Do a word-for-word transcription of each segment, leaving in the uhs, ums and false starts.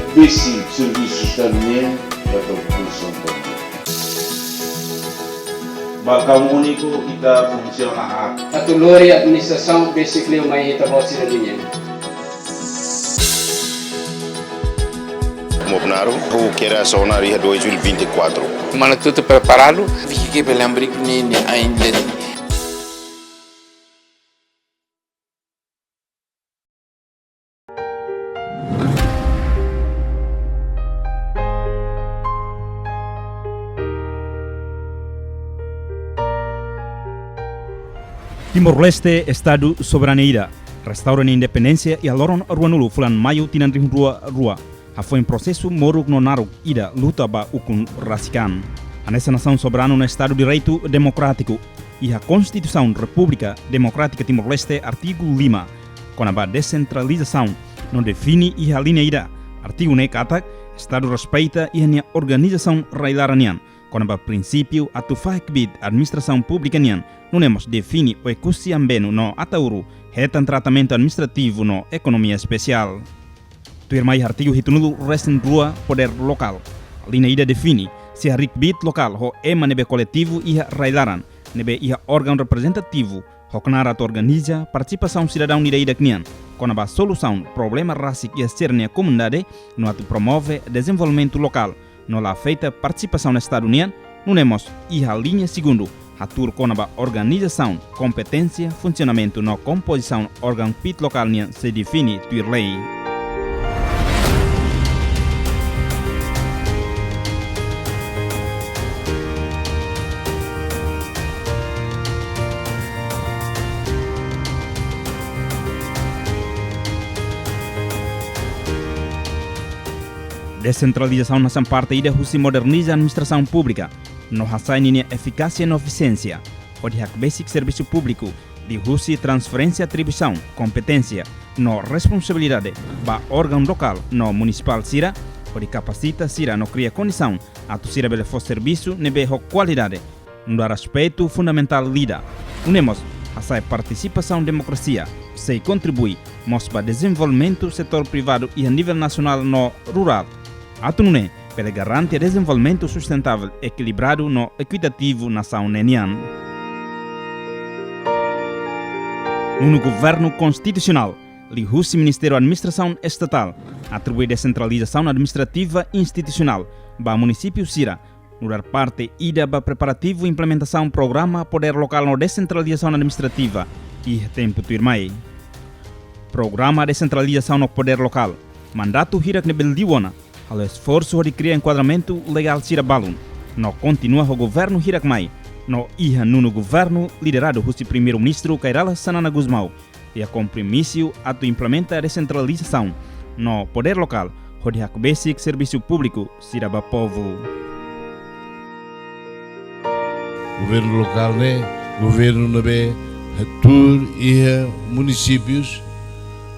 Besik servisu Estadu nian ba tau funsiona. Ba kaun úniku ita funsiona aat. Atu lori administrasaun besik liu mai ita-boot sira nian. Mobnaro, o que era zona iha dois mil e vinte e quatro. Mana tutu preparadu. Viki ke belambriku ni, ni ainda. Timor-Leste, Estadu soberanu ida, restaura nia independénsia iha loron ruanulu fulan Maiu tinan rihun rua rua, hafoin prosesu moruk no naruk ida luta ba ukun rasik an. Hanesan nasaun soberanu no Estadu Direitu Demokrátiku, iha Konstituisaun Repúblika Demokrátika Timor-Leste, artigu lima, kona-ba desentralizasaun, no define iha liña ida, artigu ne'e katak, Estadu respeita iha nia organizasaun rai-laran nian, kona-ba prinsípiu atu fahe kbiit administrasaun públika nian, nune'e mós define Oekusi Ambenu no Ataúru hetan tratamentu administrativu no ekonomia espesiál. Tuirmai artigu hitunulu resin rua, podér lokál. Liña ida define, se harii kbiit lokál ho ema ne'ebé koletivu iha rai-laran, ne'ebé iha órgaun reprezentativu, ho knaar atu organiza partisipasaun sidadaun ida-idak nian, kona-ba solusaun problema rasik iha sira-nia komunidade, no atu promove dezenvolvimentu lokál, no la afeta partisipasaun Estadu nian, nune'e mós iha liña segundu, hatuur kona-ba organizasaun, kompeténsia, funsionamentu no kompozisaun órgaun kbiit lokál nian sei define tuir lei. Desentralizasaun hanesan parte ida husi moderniza administrasaun públika, no hasa'e ninia efikásia no efisiénsia, hodi hakbesik servisu públiku, liuhusi transferénsia atribuisaun, kompeténsia, no responsabilidade ba órgaun lokál no munisipál sira, hodi kapasita sira no kria kondisaun atu sira bele fó servisu ne'ebé ho kualidade, nu'udar aspetu fundamentál ida. Nune'e mós hasa'e partisipasaun demokrasia, sei kontribui mós ba dezenvolvimentu setór privadu iha nivel nasionál no rurál. Atu nune'e bele garante dezenvolvimentu sustentável, ekilibradu no ekuitativu nasaun ne'e nian. Nonu Governu Konstitusionál, liuhusi Ministériu Administrasaun Estatál, atribui desentralizasaun administrativa institusionál ba munisípiu sira, nu'udar parte ida ba preparativu implementasaun programa podér lokál no desentralizasaun administrativa iha tempu tuirmai. Programa desentralizasaun no podér lokál, mandatu hirak ne'ebé liu ona, halo esforsu hodi kria enkuadramentu legál sira balun, no kontinua ho governu hirak mai, no iha nonu governu lideradu husi Primeiru-Ministru Kay Rala Xanana Gusmão, iha kompromisu atu implementa desentralizasaun no podér lokál, hodi hakbesik servisu públiku sira ba povu. Governu lokál ne'e governu ne'ebé hatuur iha munisípius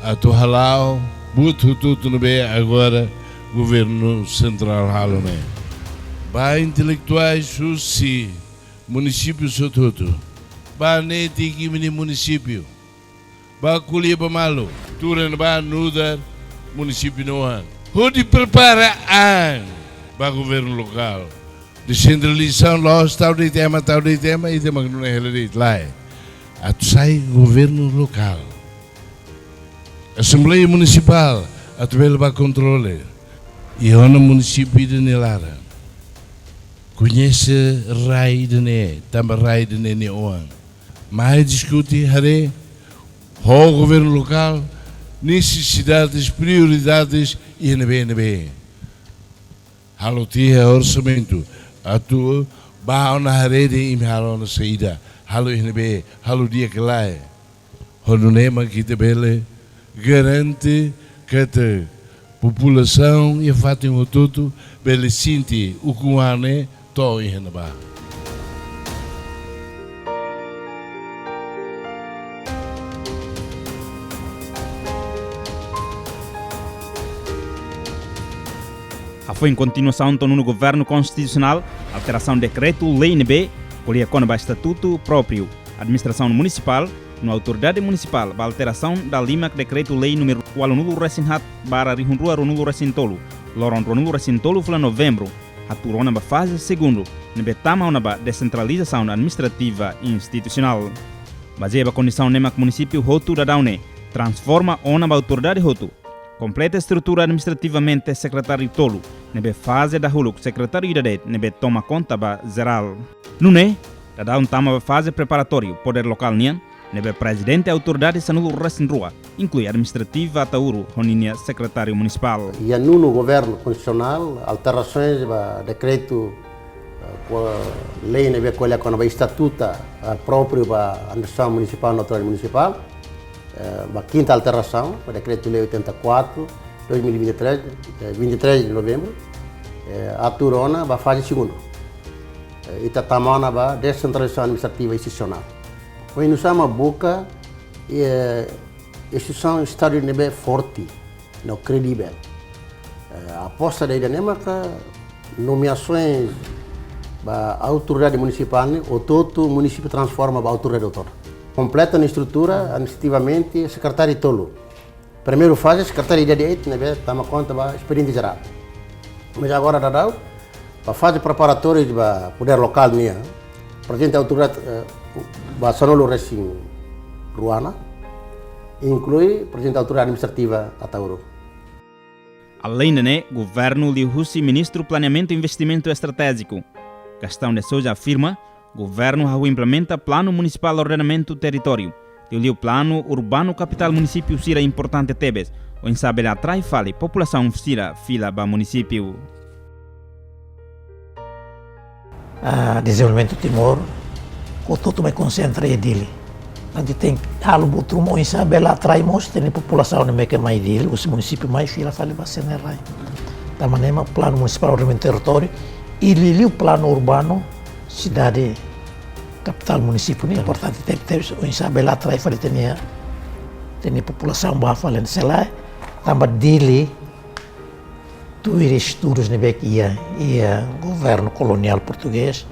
atu hala'o buat hotu-hotu ne'ebé agora governu sentrál halo ne'e. Ba intelektuais husi munisípius hotu-hotu, ba netik imi-nia munisípiu, ba ko'alia ba malu, tuur iha ne'ebá nu'udar munisípiu nia oan, hodi prepara an ba governu lokál. Desentralizasaun la'ós tau de'it ema, tau de'it ema, ita mak nune'e hela de'it, lae. Atu sai governu lokál, asembleia munisipál, atu bele ba kontrola iha ona munisípiu ida-ne'e laran. Koñese rai ida-ne'e, tanba rai ida-ne'e nia oan. Mai diskute, haree ho governu lokál nesesidades, prioridades iha ne'ebé-ne'ebé. Halo tiha orsamentu atu ba ona haree de'it imi halo ona saida, halo iha ne'ebé, halo di'ak ka lae. Ho nune'e mak ita bele garante katak populasaun iha fatin hotu-hotu bele sente ukun-an ne'e to'o iha ne'ebá. Hafoin kontinuasaun to'o nonu governu konstitusionál, alterasaun dekretu-lei ne'ebé ko'alia kona-ba estatutu própriu administrasaun munisipál no autoridade munisipál, ba alterasaun dala limak dekretu-lei númeru ualunulu resin haat barra rihun rua ruanulu resin tolu, Loron ruanulu resin tolu fulan Novembru, hatuur ona ba faze segundu, ne'ebé tama ona ba desentralizasaun administrativa institusionál. Bazeia ba kondisaun ne'e mak munisípiu hotu daudaun ne'e transforma ona ba autoridade hotu. Kompleta estrutura administrativamente sekretáriu tolu, ne'ebé faze dahuluk sekretáriu ida de'it ne'ebé toma konta ba jerál. Nune'e, daudaun tama ba faze preparatóriu podér lokál nian, ne'ebé prezidente autoridade sanulu resin rua, inklui administrativa Ataúro ho ninia sekretáriu munisipál. Iha nonu governu konstitusionál, alterasoens ba dekretu, eh, ko-, lei ne'ebé ko'alia kona-ba estatutu, eh, própriu ba administrasaun munisipál no autoridade munisipál, eh, ba kinta alterasaun, ba dekretu-lei oitenta e quatro, dois mil e vinte e três, eh, vinte e três de novembro, eh, hatuur ona ba faze segundu. Eh, ita tama ona ba desentralizasaun administrativa institusionál. Oinsá mak buka, eh, instituisaun Estadu ne'ebé forte, no kredivel. Eh, aposta ida-ne'e maka nomeasoens ba autoridade munisipál ne'e, hotu-hotu munisípiu transforma ba autoridade autónoma. Kompleta ona estrutura administrativamente sekretáriu tolu. Primeiru faze, sekretáriu ida de'it ne'ebé toma konta ba espediente jerál. Mas agora daudaun, ba faze preparatóriu ba podér lokál nian, prezidente autoridade, eh, ba sanulu resin rua ona, inklui prezidente autoridade administrativa Ataúro. Aleinde ne'e, governu liuhusi Ministru Planeamentu Investimentu Estratéjiku, Gastão de Sousa afirma, governu hahú implementa Planu Munisipál Ordenamentu Territóriu, liuliu Planu Urbanu Kapitál munisípiu sira importante tebes, oinsá bele atrai fali populasaun sira fila ba munisípiu. Ah, dezenvolvimentu Timor, hotu-hotu mai konsentra iha Dili. Entaun tenke halo buat ruma oinsá bele atrai mós ita-nia populasaun ne'ebé ke mai Dili, husi munisípiu mai fila fali ba sira-nia rai. Tanba ne'e mak Planu Munisipál Ordenamentu Territóriu, i liuliu planu urbanu sidade kapitál munisípiu ne'e importante tebes, tebes, oinsá bele atrai fali ita-nia, ita-nia populasaun ba fali ne'e selae, tanba Dili, tuir estudus ne'ebé ke iha, iha governu koloniál portugés,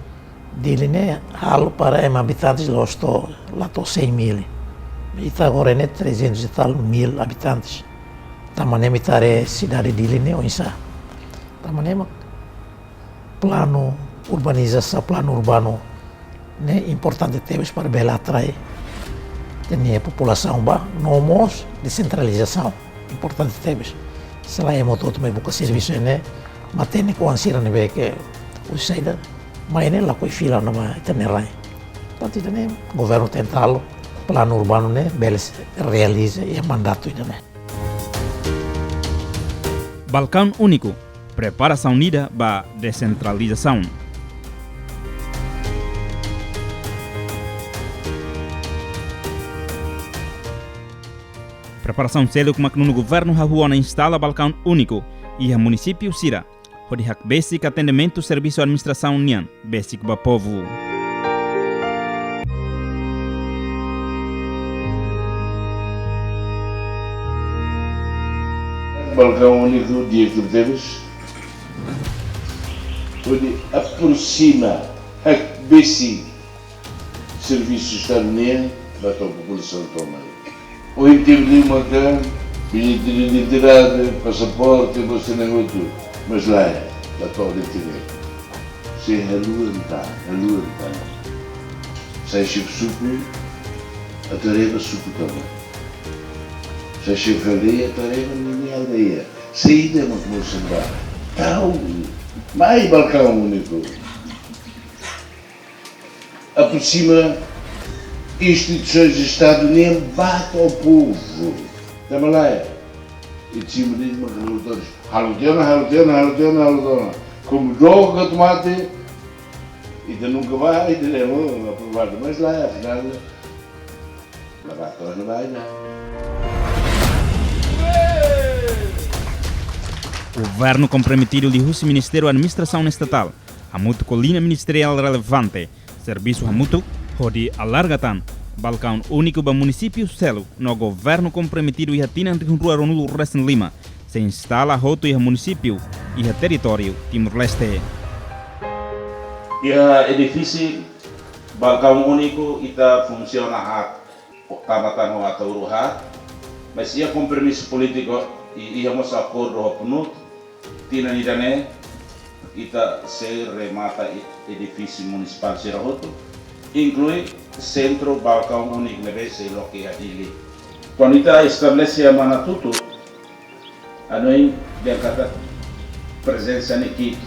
Dili ne'e halo para ema abitantes la'ós to'o, la to'o cem mil. Ita agora ne'e trezentos e tal mil habitantes. Tanba ne'e mak ita haree sidade Dili ne'e oinsá. Tanba ne'e mak planu urbanizasaun, planu urbanu ne'e importante tebes para bele atrai ita-nia populasaun ba, no mós desentralizasaun importante tebes. Selae ema hotu-hotu mai buka servisu ne'e, matenek oan sira ne'ebé ke husi saida mai ne'e lakohi fila ona ba ita-nia rai. Entaun ita-nia governu tenta halo planu urbanu ne'e bele realiza iha mandatu ida-ne'e. Balkaun úniku, preparasaun ida ba desentralizasaun. Preparasaun seluk mak nonu governu hahú ona instala balkaun úniku iha munisípiu sira, hodi hakbesik atendimentu servisu administrasaun nian besik ba povu. Balkaun úniku di'ak tebes, hodi aproxima, hakbesik servisu Estadu nian ba to'o populasaun tomak. Ohin teve ali uma grande bilheteria de identidade, passaporte, você nem outro, mas lá é, lá to'o identidade. Sei haluan tan, haluan tan. Sai xefe suku, atu haree ba suku tomak. Sai xefe aldeia, atu haree ba ninia aldeia. Saida mak mosu ba. Tau, mai balkaun úniku. Aproxima instituisoens de Estadu nian ba to'o povu. Tanba lae, i cima de uma relatórios. Halo tiha ona, halo tiha ona, halo tiha ona, halo tiha ona. Komu droga tomate, ita nunka ba, ita leva aprovadu, mas lae, afinál, la ba to'o ona ba, ne'e. Governu komprometidu liuhusi Ministériu Administrasaun Estatál, hamutuk ho liña ministeriál relevante, servisu hamutuk hodi alarga tan balkaun úniku ba munisípiu seluk no governu komprometidu iha tinan rihun rua ruanulu resin lima, sei instala hotu iha munisípiu iha territóriu Timor-Leste. Iha edifísiu balkaun úniku ita funsiona haat, tama tan ho Ataúro haat, mas iha kompromisu polítiku i iha mós akordu ho PNUD, Tinan ida-ne'e, ita sei remata e-, edifísiu munisipál sira hotu, inklui sentru balkaun úniku ne'ebé sei loke iha Dili. Kuandu ita estabelese iha Manatutu, hanoin dehan katak prezensa ne'e ki'ik.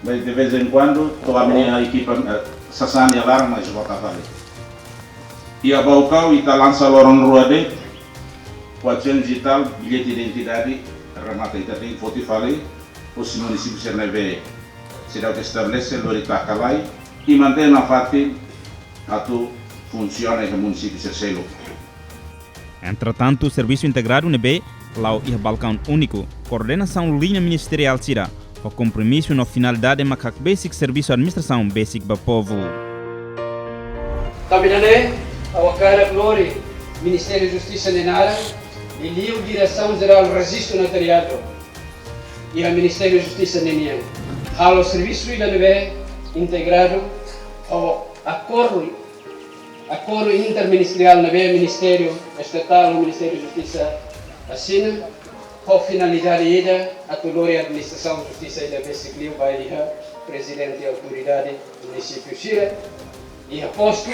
Mas de vez em quando, to'o ami-nia ekipa, eh, sasán nia laran, mas vota fali. Iha Baucau, ita lansa loron rua de'it, quatrocentos e tal billete de identidade, remata ita tenke foti fali, husi munisípiu sira ne'ebé seidauk estabelese, lori taka lai, i mantein nafatin atu funsiona iha munisípiu sira seluk. Entretantu, servisu integradu ne'ebé la'o iha balkaun úniku, koordenasaun liña ministeriál sira, ho kompromisu no finalidade mak hakbesik servisu administrasaun besik ba povu. Tanba ida-ne'e, ha'u hakarak lori Ministériu Justisa nia naran, liuliu Diresaun Jerál Rejistu Notariadu iha Ministériu Justisa ninian, halo servisu ida ne'ebé integradu ho akordu, akordu interministeriál ne'ebé Ministériu Estatál ho Ministériu Justisa asina, ho finalidade ida atu lori administrasaun justisa ida besik liu ba iha prezidente autoridade munisípiu sira, iha postu,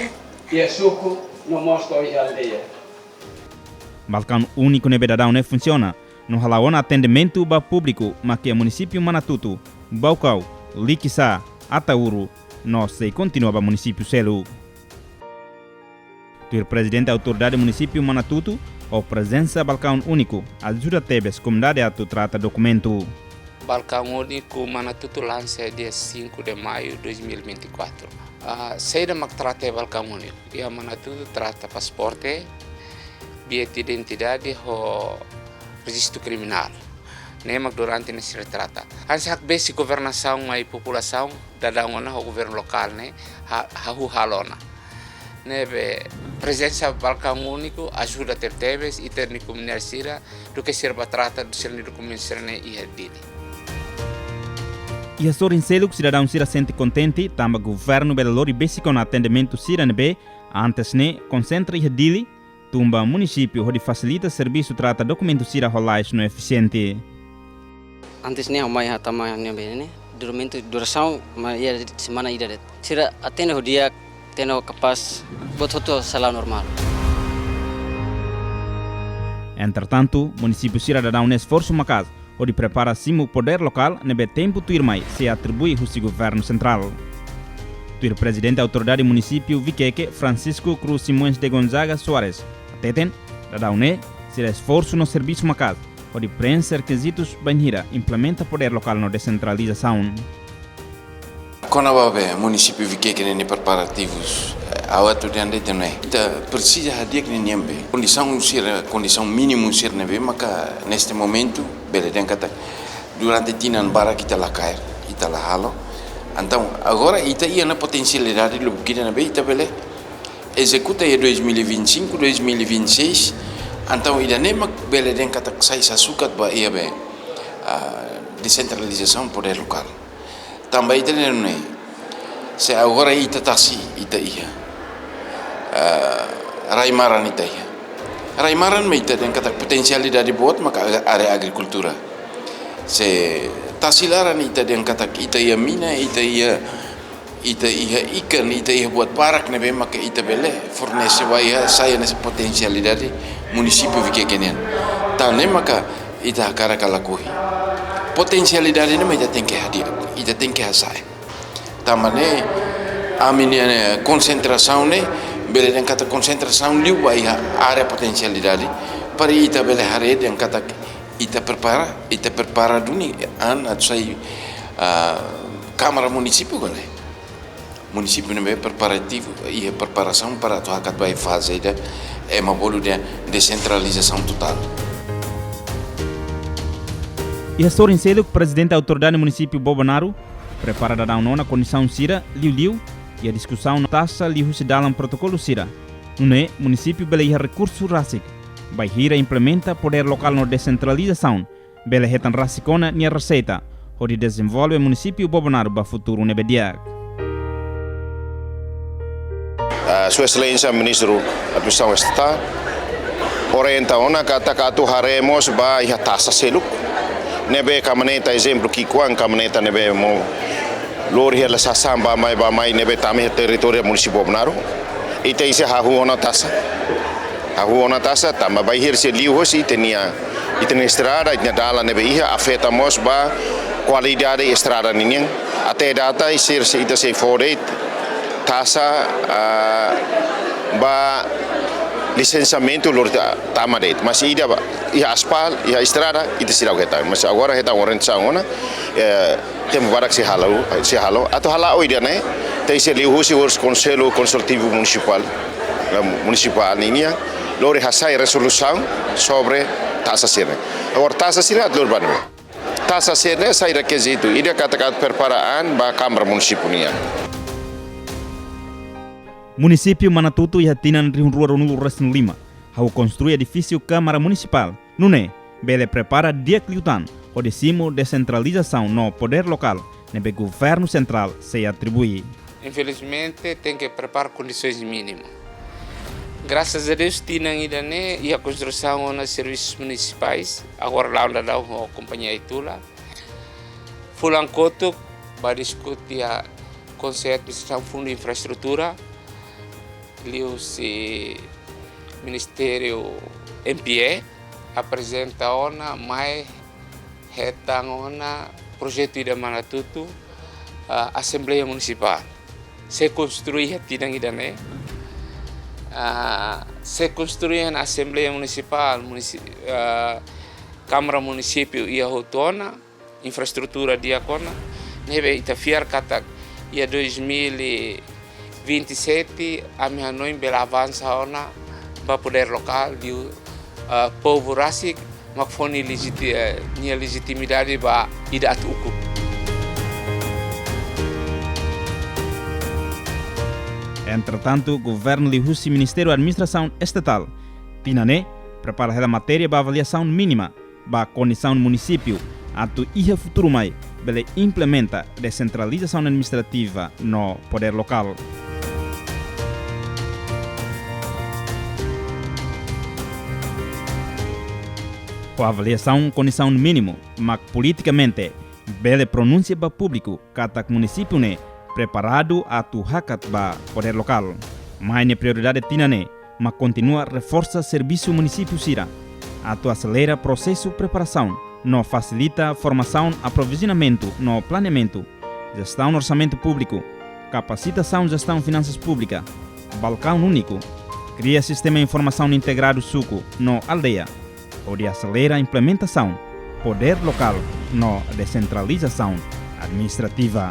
iha suku, no mós to'o iha aldeia. Balkaun úniku ne'ebé daudaun ne'e funsiona, no hala'o ona atendimentu ba públiku mak iha munisípiu Manatutu, Baucau, Liquiçá, Ataúro, no sei kontinua ba munisípiu seluk. Tuir prezidente autoridade munisípiu Manatutu, ho prezensa balkaun úniku ajuda tebes komunidade atu trata dokumentu. Balkaun úniku Manatutu lansa dia cinco de maio dois mil e vinte e quatro. Ah, saida mak trata iha balkaun úniku? Iha Manatutu trata pasaporte, billete de identidade ho rejistu kriminál. Ne'e mak durante ne'e sira trata. Hanesan hakbesik governasaun mai populasaun, daudaun ona ho governu lokál ne'e, ha-, hahú halo ona. Ne'ebé prezensa balkaun úniku ajuda tebetebes ita-nia komunidade sira, duké sira bá trata sira-nia dokumentu sira-ne'e iha Dili. Iha sorin seluk sidadaun sira sente kontente, tanba governu bele lori besik ona atendimentu sira ne'ebé antes ne'e konsentra iha Dili, tun ba munisípiu hodi fasilita servisu trata dokumentu sira ho lais no efisiente. Antes ne'e ha'u mai hatama ne'e bene ne'e, duramentu durasaun mai iha semana ida de'it. Sira atende ho di'ak, atende ho kapás, buat hotu sei la'o normál. Entretantu, munisípiu sira daudaun ne'e esforsu maka'as hodi prepara simu podér lokál ne'ebé tempu tuirmai sei atribui husi governu sentrál. Tuir prezidente autoridade munisípiu Viqueque, Francisco Cruz Simões de Gonzaga Soares, hateten, daudaun ne'e sira esforsu no servisu maka'as hodi preenxe rekizitus bainhira implementa podér lokál no desentralizasaun. Kona-ba be munisípiu Viqueque ninia preparativus, eh, ha'u atu dehan de'it ne'e. Ita presiza hadi'ak ninian be. Kondisaun sira, kondisaun mínimu sira ne'ebé maka neste momentu, bele dehan katak durante tinan barak ita la kaer, ita la halo. Entaun, agora ita iha ona potensialidade lubuk ida ne'ebé ita bele ezekuta iha dois mil e vinte e cinco, dois mil e vinte e seis. Entaun, ida-ne'e mak bele dehan katak sai sasukat ba iha be, ah, desentralizasaun podér lokál. Tanba ita ne'e, se agora ita tasi, ita iha, ah, rai-maran ita iha. Rai-maran mak ita dehan katak potensialidade boot maka área agrikultura. Se tasi laran ita dehan katak ita iha mina, ita iha, ita iha ikan, ita iha buat barak ne'ebé maka ita bele fornese ba iha, sai hanesan potensialidade munisípiu Viqueque nian. Tan ne'e maka ita hakarak lakohi. Potensialidade ne'e mak ita tenke hadi'a, ita tenke hasa'e. Tanba ne'e, ami-nia ne'e konsentrasaun ne'e, bele dehan katak konsentrasaun liu ba iha área potensialidade, para ita bele haree dehan katak ita prepara, ita prepara duni an atu sai, ah, Kámara Munisípiu ka lae. Munisípiu ne'ebé preparativu, iha preparasaun para atu hakat ba iha faze ida, ema bolu dehan desentralizasaun totál. Iha sorin seluk, prezidente autoridade munisípiu Bobonaro prepara daudaun ona kondisaun sira, liuliu iha diskusaun taxa liuhusi dalan protokolu sira. Nune'e munisípiu bele iha rekursu rasik, bainhira implementa podér lokál no desentralizasaun, bele hetan rasik ona nia reseita, hodi dezenvolve munisípiu Bobonaro ba futuru ne'ebé di'ak. Ah, Sua Exelénsia Ministru Administrasaun Estatál orienta ona katak atu haree mós ba iha taxa seluk. Ne'ebé kamioneta, ezemplu, ki'ikoan kamioneta ne'ebé mós lori hela sasán bá-mai, bá-mai ne'ebé tama iha territóriu munisípiu Bobonaro. Ita sei hahú ona taxa. Hahú ona taxa, tanba bainhira sei liu hosi ita-nia, ita-nia estrada, ita-nia dalan ne'ebé iha, afeta mós ba kualidade estrada ninian. Até data, sei, sei, ita sei fó de'it taxa, ah, ba lisensiamentu lori ta-, tama de'it. Mas ida ba, iha aspal, iha estrada, ita seidauk hetan. Mas agora hetan orientasaun ona, eh, tempu badak sei hala'o, sei hala'o. Atu hala'o ida-ne'e, ita sei liu hosi, hosi Konsellu Konsultivu Munisipál, eh, munisipál ninian, lori hasai rezolusaun sobre taxa sira-ne'e. Agora taxa sira-ne'e atu lori ba ne'ebé? Taxa sira-ne'e sai rekizitu ida katak atu prepara an ba Kámara Munisípiu nian. Munisípiu Manatuto iha tinan rihun rua ruanulu resin lima hahú konstrui edifísiu Kámara Munisipál, nune'e bele prepara di'ak liután hodi simu desentralizasaun no podér lokál ne'ebé governu sentrál sei atribui. Infelizmente, tenke prepara kondisoens mínimu. Grasas a Deus, tinan ida-ne'e iha konstrusaun ona servisus munisipais, agora la'o daudaun ho kompañia Itula. Fulan kotuk bá diskute iha Konsellu Administrasaun Fundu Infraestrutura, liuhusi Ministériu M P A, aprezenta ona mai hetan ona projetu ida Manatuto, ah, Asembleia Munisipál. Sei konstrui iha tinan ida-ne'e. Ah, sei konstrui iha Asembleia Munisipál, munisi-, ah, Kámara Munisípiu iha hotu ona, infraestrutura di'ak ona, ne'ebé ita fiar katak iha dois mil e vinte e sete, ami hanoin bele avansa ona ba podér lokál, liu, ah, povu rasik mak fó nia legiti-, eh, nia lejitimidade ba ida atu ukun. Entretantu, governu liuhusi Ministériu Administrasaun Estatál, tinan ne'e, prepara hela matéria ba avaliasaun mínima ba kondisaun munisípiu, atu iha futuru mai bele implementa desentralizasaun administrativa no podér lokál. Ho avaliasaun kondisaun mínimu mak politikamente bele pronunsia ba públiku katak munisípiu ne'e preparadu atu hakat ba podér lokál. Mai nia prioridade tinan ne'e mak kontinua reforsa servisu munisípiu sira, atu aselera prosesu preparasaun no fasilita formasaun aprovizionamentu no planeamentu, jestaun orsamentu públiku, kapasitasaun jestaun finansas públika, balkaun úniku, kria sistema informasaun integradu suku no aldeia, hodi aselera implementasaun podér lokál no desentralizasaun administrativa.